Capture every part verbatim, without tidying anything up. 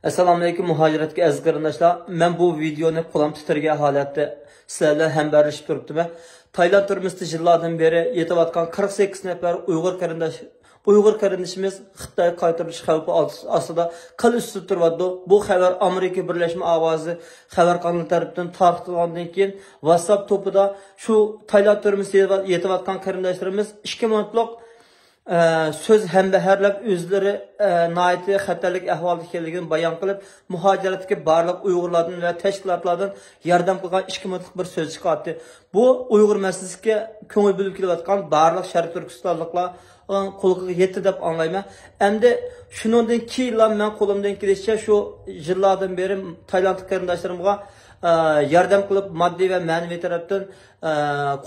ئەسسالامۇئەلەيكۇم، مۇھاجىرەتتىكى ئەزىز قېرىنداشلار. مەن بۇ ۋىدېئونى قولۇم تىترىگەن ھالەتتە سىلەر بىلەن ھەمبەھسلىشىپ تۇرۇپتىمەن. تايلاند تۈرمىسىدە يىللاردىن بېرى يېتىۋاتقان قىرىق سەككىز نەپەر ئۇيغۇر قېرىنداش، ئۇيغۇر قېرىندىشىمىز خىتايغا قايتۇرۇلۇش خەۋپى ئاستىدا قىل ئۈستىدە تۇرۇۋاتىدۇ. بۇ خەۋەر ئامېرىكا بىرلەشمە ئاۋازى خەۋەر قانىلى تەرىپىدىن تارقىتىلغاندىن كېيىن، ۋاتساپ توپىدا شۇ تايلاند تۈرمىسىدە يېتىۋاتقان قېرىنداشلىرىمىز ئىككى مىنۇتلۇق ئە، سۆز ھەمبەھىرلەپ ئۆزلىرى، ئە، ناھايىتى خەتەرلىك ئەھۋالدا ئىكەنلىكىنى بايان قىلىپ، مۇھاجىرەتتىكى بارلىق ئۇيغۇرلاردىن ۋە تەشكىلاتلاردىن ياردەم قىلغان ئىككى مىنۇتلۇق بىر سۆز چىقارتتى. بۇ ئۇيغۇر مەسىلىسىگە كۆڭۈل بۆلۈپ كېلىۋاتقان بارلىق شەرقىي تۈركىستانلىقلارنىڭ قۇلىقىغا يەتتى دەپ ئاڭلايمەن. ئەمدى شۇنىڭدىن كېيىنلا مەن قولۇمدىن كېلىشىچە شۇ يىللاردىن بېرى تايلاندلىق قېرىنداشلىرىمغا، ئە، ياردەم قىلىپ، ماددىي ۋە مەنىۋى تەرەپتىن ئە،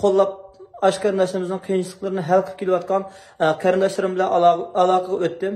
قوللاپ، ئاشۇ قېرىنداشلىرىمىزنىڭ قىيىنچىلىقلىرىنى ھەل قىلىپ كېلىۋاتقان، ئە، قېرىنداشلىرىم بىلەن ئالا-، ئالاقىگە ئۆتتۈم.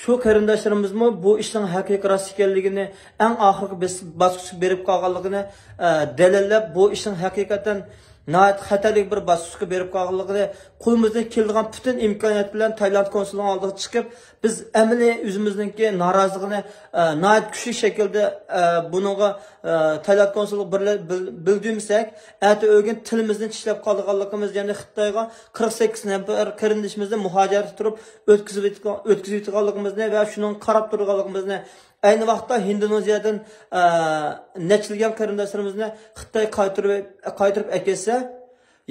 شۇ قېرىنداشلىرىمىزمۇ بۇ ئىشنىڭ ھەقىقىي راست ئىكەنلىكىنى، ئەڭ ئاخىرقى بېس-، باسقۇچقا بېرىپ قالغانلىقىنى، ئە، دەلىللەپ، بۇ ئىشنىڭ ھەقىقەتەن ناھايىتى خەتەرلىك بىر باسقۇچقا بېرىپ قالغانلىقىنى، قولىمىزدىن كېلىدىغان پۈتۈن ئىمكانىيەت بىلەن تايلاند كونسۇلىنىڭ ئالدىغا چىقىپ، بىز ئەمەلىي ئۆزىمىزنىڭكى نارازىلىقىنى، ئە، ناھايىتى كۈچلۈك شەكىلدە، ئە، بۇنىڭغا، ئە، تايلاند كونسۇلىغا بىر-، بىل-، بىلدۈرمىسەك، ئەتە ئۆگۈن تىلىمىزنى چىشلەپ قالىدىغانلىقىمىز، يەنى خىتايغا قىرىق سەككىز نەپەر قېرىندىشىمىزنى مۇھاجىرەتتە تۇرۇپ ئۆتكۈزۈۋېتىدىغان-، ئۆتكۈزۈۋېتىدىغانلىقىمىزنى ۋە شۇنىڭغا قاراپ تۇرىدىغانلىقىمىزنى، ئەينى ۋاقىتتا ھىندونېزىيەدىن، ئە، نەچچىلىگەن قېرىنداشلىرىمىزنى خىتاي قايتۇرۇپ، قايتۇرۇپ ئەكەتسە،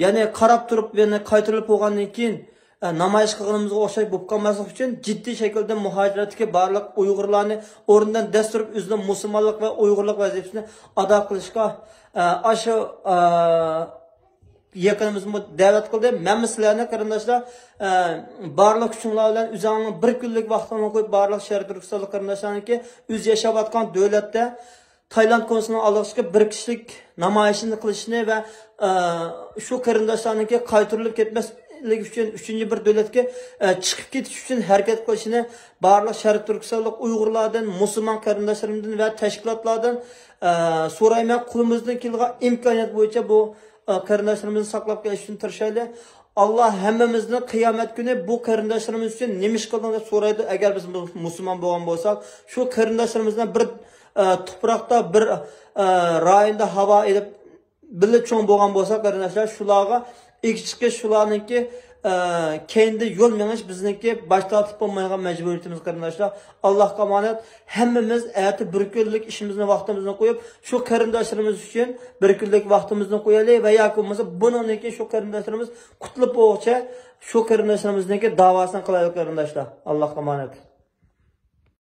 يەنى قاراپ تۇرۇپ، يەنە قايتۇرۇلۇپ بولغاندىن كېيىن، ئە، نامايىش قىلغىنىمىزغا ئوخشاش بولۇپ قالماسلىق ئۈچۈن، جىددىي شەكىلدە مۇھاجىرەتتىكى بارلىق ئۇيغۇرلارنى ئورنىدىن دەس تۇرۇپ، ئۆزىنىڭ مۇسۇلمانلىق ۋە ئۇيغۇرلۇق ۋەزىپىسىنى ئادا قىلىشقا، ئە، ئاشۇ، ئە، يېقىنىمىزمۇ دەۋەت قىلدى. مەنمۇ سىلەرنى، قېرىنداشلار، ئە، بارلىق كۈچۈڭلار بىلەن ئۆزۈڭلارنىڭ بىر كۈنلۈك ۋاقتىڭلارنى قويۇپ، بارلىق شەرقىي تۈركىستانلىق قېرىنداشلارنىڭكى ئۆزى ياشاۋاتقان دۆلەتتە تايلاند كونسۇلىنىڭ ئالدىغا چىقىپ، بىر كىشىلىك نامايىشىنى قىلىشىنى ۋە، ئە، شۇ قېرىنداشلارنىڭكى قايتۇرۇلۇپ كەتمەسلىكى ئۈچۈن ئۈچىنچى بىر دۆلەتكە، ئە، چىقىپ كېتىش ئۈچۈن ھەرىكەت قىلىشىنى بارلىق شەرقىي تۈركىستانلىق ئۇيغۇرلاردىن، مۇسۇلمان قېرىنداشلىرىمدىن ۋە تەشكىلاتلاردىن، ئە، سورايمەن. قولىمىزدىن كېلىدىغان ئىمكانىيەت بويىچە بۇ، ئە، قېرىنداشلىرىمىزنى ساقلاپ قېلىش ئۈچۈن تىرىشايلى. ئاللا ھەممىمىزنى قىيامەت كۈنى بۇ قېرىنداشلىرىمىز ئۈچۈن نېمە ئىش قىلدىڭ دەپ سورايدۇ. ئەگەر بىز مۇ-، مۇسۇلمان بولغان بولساق، شۇ قېرىنداشلىرىمىز بىلەن بىر، ئە، تۇپراقتا، بىر، ئە، رايوندا ھاۋا ئېلىپ، بىللە چوڭ بولغان بولساق، قېرىنداشلار، شۇلارغا ئىگە چىقىش، شۇلارنىڭكى، ئە، كەينىدە يول مېڭىش بىزنىڭكى باش تارتىپ بولمايدىغان مەجبۇرىيىتىمىز، قېرىنداشلار. ئاللاھقا ئامانەت. ھەممىمىز ئەتە بىر كۈنلۈك ئىشىمىزنى، ۋاقتىمىزنى قويۇپ، شۇ قېرىنداشلىرىمىز ئۈچۈن بىر كۈنلۈك ۋاقتىمىزنى قويايلى ۋە ياكى بولمىسا بۇنىڭدىن كېيىن شۇ قېرىنداشلىرىمىز قۇتۇلۇپ بولغۇچە شۇ قېرىنداشلىرىمىزنىڭكى داۋاسىنى قىلايلى، قېرىنداشلار. ئاللاھقا ئامانەت.